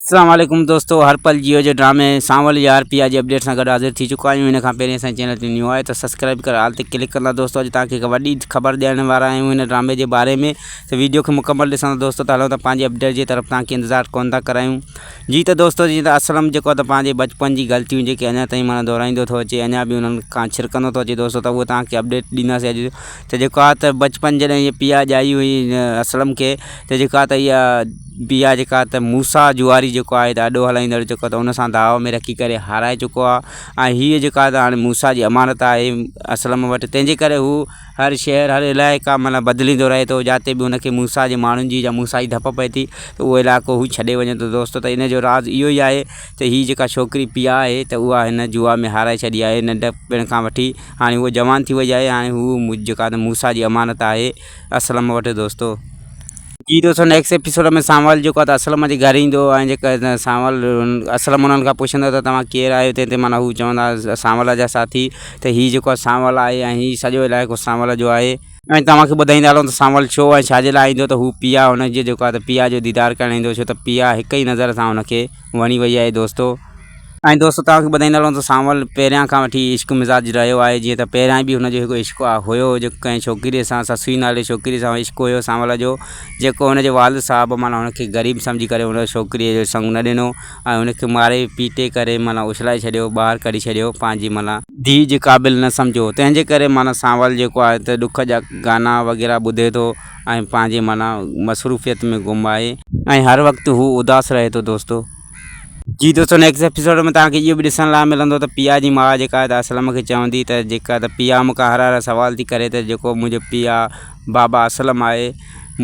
اسلام عليڪم دوستو هر پل جيو جي ڊرامي سانول يار پيا جي اپڊيٽ سان گڏ حاضر ٿي چڪا آهيون ان کان پهرين اسان چينل تي نيو آهي ته سبسڪرائب ڪري آل تي ڪلڪ ڪندا دوستو اڄ توهان کي هڪ وڏي خبر ڏيڻ وارا آهيون هن ڊرامي جي باري ۾ ته ويڊيو کي مڪمل ڏسندا دوستو ته هلون ته پنهنجي اپڊيٽ جي طرف توهان کي انتظار ڪون ٿا ڪرايون جي ته دوستو جي ته اسلم جيڪو ته پنهنجي بچپن جي غلطيون جيڪي اڃا تائين معنيٰ دهرائيندو ٿو اچي اڃا به انهن کان ڇرڪندو ٿو اچي دوستو ته اهو توهان کي اپڊيٽ ڏينداسين اڄ ته جيڪو آهي ته بچپن جڏهن هي پيا ڄائي هئي اسلم کي ته جيڪا ته اها بيا جيڪا ته موسيٰ جواري جيڪو آهي ته اڏو هلائيندڙ جيڪو ته ان سان داء ۾ رکي ڪري هارائي چڪو آهي ۽ هيء جيڪا ته هاڻي موسيٰ جي امانت آهي اسلم وٽ تنهن جي ڪري هو هر شهر هر علائقا معنيٰ بدليندو رهي ٿو جاتي به هن کي موسيٰ جي ماڻهن جي يا موسيٰ جي ڌپ پئي ٿي ته اهو علائقو هو ڇڏي وڃي ٿو دوستو ته ان جو راز اهو ئي آهي ته هي جيڪا ڇوڪري پيا آهي ته اها هن جوا ۾ هارائي ڇڏي آهي ننڍپڻ کان وٺي هاڻي هوء جوان ٿي وئي آهي هاڻي هو جيڪا ته موسيٰ جي امانت آهي اسلم وٽ دوستو. جي دوستو نيڪسٽ ايپيسوڊ ۾ سانول جيڪو آهي ته اسلم جي گهر ايندو ۽ جيڪا سانول اسلم انهن کان پڇندو ته توهان ڪير آهيو تنهن تي معنيٰ هو چوندا سانول جا ساٿي ته هي جيڪو آهي سانول آهي ۽ هي سڄو علائقو سانول جو آهي ۽ توهان کي ٻڌائيندا هلون ته سانول ڇو ۽ ڇا جي لاء ايندو ته هو پيا هن جي جيڪو آهي ته پيا جو ديدار ڪرڻ ايندو ڇو ته پيا هڪ ئي نظر سان هن کي وڻي وئي آهي دوستو. ۽ دوستو توهان کي ٻڌائيندا هلون ته سانول پهريان کان وٺي عشق مزاج رهيو آهي جيئن ته پهريان به هن جو هڪ عشق هيو جيڪو ڪنهن ڇوڪري سان سسئي نالي ڇوڪري سان عشق هيو سانول جو جيڪو هن جي والد صاحب معنيٰ هن کي غريب سمجهي ڪري هن ڇوڪري جو سڱ نه ڏنو ۽ هن کي ماري پيٽي ڪري معنيٰ اڇلائي ڇڏيو ٻاهر ڪڍي ڇڏيو پنهنجي معنيٰ ڌيء جي قابل نه سمجهيو تنهن جي ڪري معنيٰ سانول جيڪو آهي ته ڏک جا گانا وغيره ٻڌي ٿو ۽ پنهنجي معنيٰ مصروفيت ۾ گم آهي ۽ هر وقت هو اداس رهي ٿو دوستو. جي دوستو نيڪسٽ ايپيسوڊ ۾ توهان کي اهو به ڏسڻ لاء ملندو ته پيا جي ماء جيڪا آهي ته اسلم کي چوندي ته جيڪا ته پيا مون کان هر هر سوال ٿي ڪري ته جيڪو منهنجو پيا بابا اسلم آهي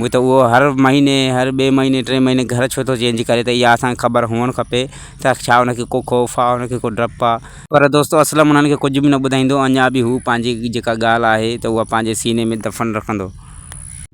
مون ته اهو هر مهيني هر ٻئي مهيني ٽئين مهيني گهر ڇو ٿو چينج ڪري ته اها اسان کي خبر هئڻ کپي ته ڇا ان کي ڪو خوف آهي ان کي ڪو ڊپ آهي پر دوستو اسلم انهن کي ڪجهه به نه ٻڌائيندو اڃا به هو پنهنجي جيڪا ڳالهه آهي ته اها پنهنجي سيني ۾ دفن رکندو.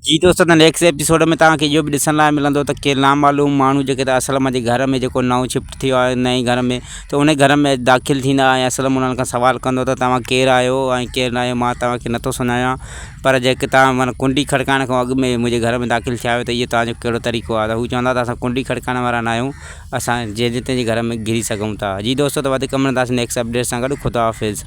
جي دوستو ته نيڪسٽ ايپيسوڊ ۾ توهان کي اهو به ڏسڻ لاء ملندو ته ڪي نامعلوم ماڻهو جيڪي ته اسلم جي گهر ۾ جيڪو نئون شفٽ ٿيو آهي نئين گهر ۾ ته ان گهر ۾ داخل ٿيندا ۽ اسلم انهن کان سوال ڪندو ته توهان ڪير آهيو ۽ ڪير نه آهيو مان توهان کي نٿو سڃاڻان پر جيڪي توهان معنيٰ ڪنڊي کڙڪائڻ کان اڳ ۾ منهنجي گهر ۾ داخل ٿيا آهيو ته اهو توهان جو ڪهڙو طريقو آهي ته هو چوندا ته اسان ڪنڊي کڙڪائڻ وارا نه آهيون اسان جنهن جي تنهن جي گهر ۾ گهري سگهون ٿا جي دوستو ته وڌيڪ ملنداسين نيڪسٽ اپڊيٽ سان گڏ خدا حافظ.